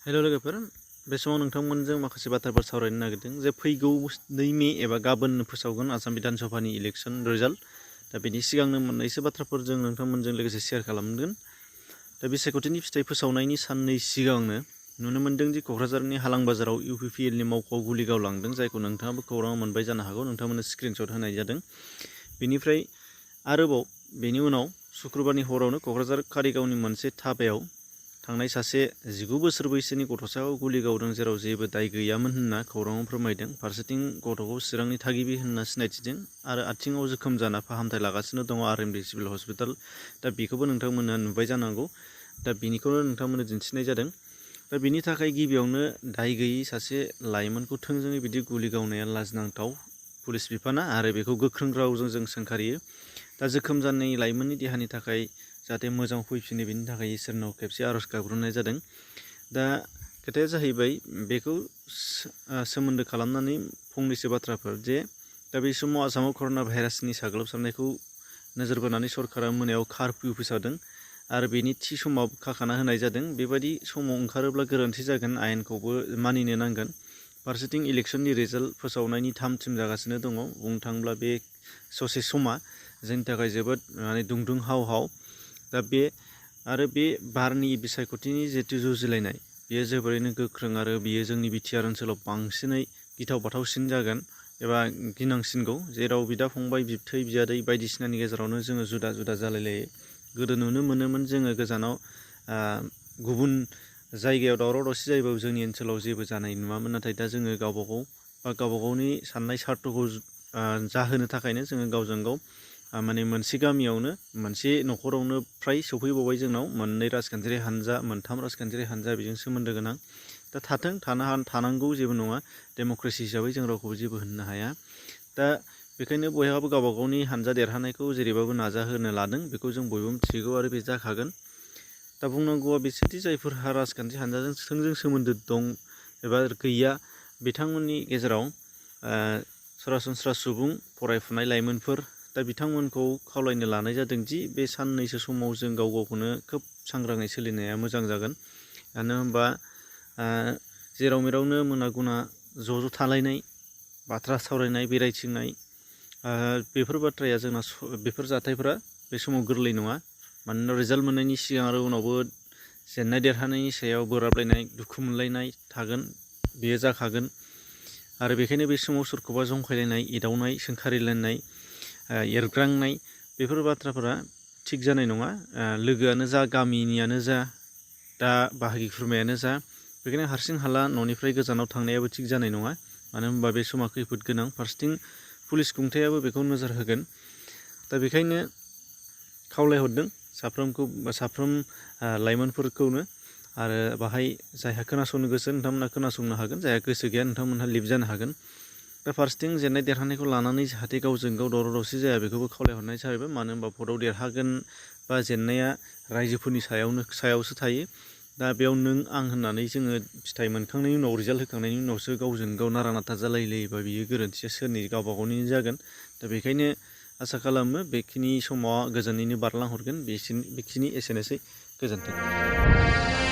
हेल' लोगोफोर, बे समाव नोंथांमोनजों माखासे बाथ्राफोर सावरायनो नागिरदों जे फैगौ 2 मे एबा गाबोन फोसावगोन आसाम बिधान सभानि इलेक्सन रिजाल्ट। दा बेनि सिगांनो मोननैसो बाथ्राफोर जों नोंथांमोनजों लोगोसे शेयार खालामगोन। दा बिसायख'थिनि फिथाइ फोसावनायनि साननै सिगांनो नुनो मोन्दों दि क'क्राझारनि हालां बाजाराव UPPLनि मावख'आव गुलि गावलांदों, जायखौ नोंथाङाबो खौराङाव मोनबाय जानो हागौ। नोंथांमोननो स्क्रिनशट होनाय जादों। बेनिफ्राय आरोबाव बेनि उनाव शुक्रबारनि हरावनो क'क्राझार कारिगावनि मोनसे धाबायाव थांनाय सासे 19 बोसोर बैसोनि गथ'साखौ गुलि गावदों, जेराव जेबो दाय गैयामोन होनना खौराङाव फोरमायदों। फारसेथिं गथ'खौ चिरांनि थागिबि होनना सिनायथिदों आरो आथिङाव जोखोम जाना फाहामथाय लागासिनो दङ RMD सिभिल हस्पिटाल। दा बेखौबो नोंथांमोना नुबाय जानांगौ। दा बेनिखौनो नोंथांमोननो दिन्थिनाय जादों। दा बेनि थाखाय गिबियावनो दाय गैयै सासे लाइमोनखौ थोंजोङै बिदि गुलि गावनाया लाजिनांथाव पुलिस बिफाना, आरो बेखौ गोख्रों रावजों जों सोंखारियो। दा जोखोम जानाय लाइमोननि देहानि थाखाय जाहाथे मोजां फैफिनो, बेनि थाखाय इसोरनाव खेबसे आर'ज गाबग्रोनाय जादों। दा खोथाया जाहैबाय बेखौ सोमोन्दो खालामनानै फंनैसो बाथ्राफोर जे दा बे समाव आसामाव कर'ना भाइरासनि साग्लोबसारनायखौ नोजोर बोनानै सरकारा मोनायाव कारफिउ फोसावदों आरो बेनि थि समाव खाखाना होनाय जादों। बेबायदि समाव ओंखारोब्ला गोरोन्थि जागोन, आयेनखौबो मानिनो नांगोन। फारसेथिं इलेक्सननि रिजाल्ट फोसावनायनि थाम-थिम जागासिनो दङ। बुंनो थाङोब्ला बे ससे समा जोंनि थाखाय जोबोद दुंदुं हाव-हाव। दा बे बारनि बिसायख'थिनि जिहेतु जुजिलायनाय, बेयो जोबोरैनो गोख्रों आरो बियो जोंनि बिटिआर ओनसोलाव बांसिनै गिथाव बाथावसिन जागोन एबा गिनांसिनगौ, जेराव बिदा-फंबाय, बिबथै, बियादै बायदिसिनानि गेजेरावनो जोङो जुदा-जुदा जालायलायो। गोदो नुनो मोनोमोन जोङो गोजानाव गुबुन जायगायाव दावराव-दावसि जायोबाबो जोंनि ओनसोलाव जेबो जानाय नुवामोन। नाथाय दा जोङो गावबा-गावनि साननाय सार्थखौ जाहोनो थाखायनो जोङो गावजों गाव मोनसे गामियावनो मोनसे न'खरावनो फ्राय सफैबावबाय जोंनाव मोननै राजखान्थियारि हानजा, मोनथाम राजखान्थियारि हानजा बेजों सोमोन्दो गोनां। दा थानांगौ, जेबो नङा। डेम'क्रेसि हिसाबै जों रावखौबो जेबो होननो हाया। दा बेखायनो बयहाबो गावबा गावनि हानजा देरहानायखौ जेरैबाबो नाजाहोनो लादों, बेखौ जों बयबो मिथिगौ आरो बे जाखागोन। दा बुंनांगौआ बिसोरदि जायफोरहा राजखान्थि हानजाजों थोंजों सोमोन्दो दं एबा गैया, बिथांमोननि गेजेराव सरासनस्रा सुबुं, फरायफुनाय लाइमोनफोर, दा बिथांमोनखौ खावलायनो लानाय जादों दि बे साननैसो समाव जों गाव गावखौनो खोब सांग्राङै सोलिनाया मोजां जागोन। मानो होनबा जेराव मेरावनो मोना-गुना ज' थालायनाय, बाथ्रा सावरायनाय, बेरायथिंनाय, बेफोर जाथायफोरा बे समाव गोरलै नङा। मानोना रिजाल्ट मोननायनि सिगां आरो उनावबो जेननाय देरहानायनि सायाव बोराबलायनाय, दुखु मोनलायनाय थागोन, बेयो जाखागोन। आरो बेखायनो बे समाव सोरखौबा जंखायलायनाय, एदावनाय, सोंखारिलायनाय, एरग्रांनाय, बेफोर बाथ्राफोरा थिग जानाय नङा। लोगोआनो जा, गामिनियानो जा, दा बाहागि खुरमायानो जा, बेखायनो हारसिं-हाला न'निफ्राय गोजानाव थांनायाबो थिग जानाय नङा। मानो होनबा बे समा खैफोद गोनां। फारसेथिं पुलिस खुंथायाबो बेखौ नोजोर होगोन। दा बेखायनो खावलायहरदों साफ्रोम लाइमोनफोरखौनो। आरो बाहाय जायहा खोनासंनो गोसो नोंथांमोनहा खोनासंनो हागोन, जायहा गोसो गैया नोंथांमोनहा लिभ जानो हागोन। दा फारसेथिं जेननाय देरहानायखौ लानानै जाहाथे गावजों गाव दावराव-दावसि जाया, बेखौबो खावलायहरनाय जाहैबाय। मानो होनबा भटआव देरहागोन बा जेननाया रायजोफोरनि सायावसो थायो। दा बेयाव नों आं होननानै जोङो फिथाइ मोनखांनायनि उनाव, रिजाल्ट होखांनायनि उनावसो गावजों गाव नारा-नाथा जालायलायोबा बियो गोरोन्थिया सोरनि गावबा गावनिनो जागोन। दा बेखायनो आसा खालामो बेखिनि समाव गोजोनैनो बारलांहरगोन। बेखिनि एसेनोसै। गोजोन्थों।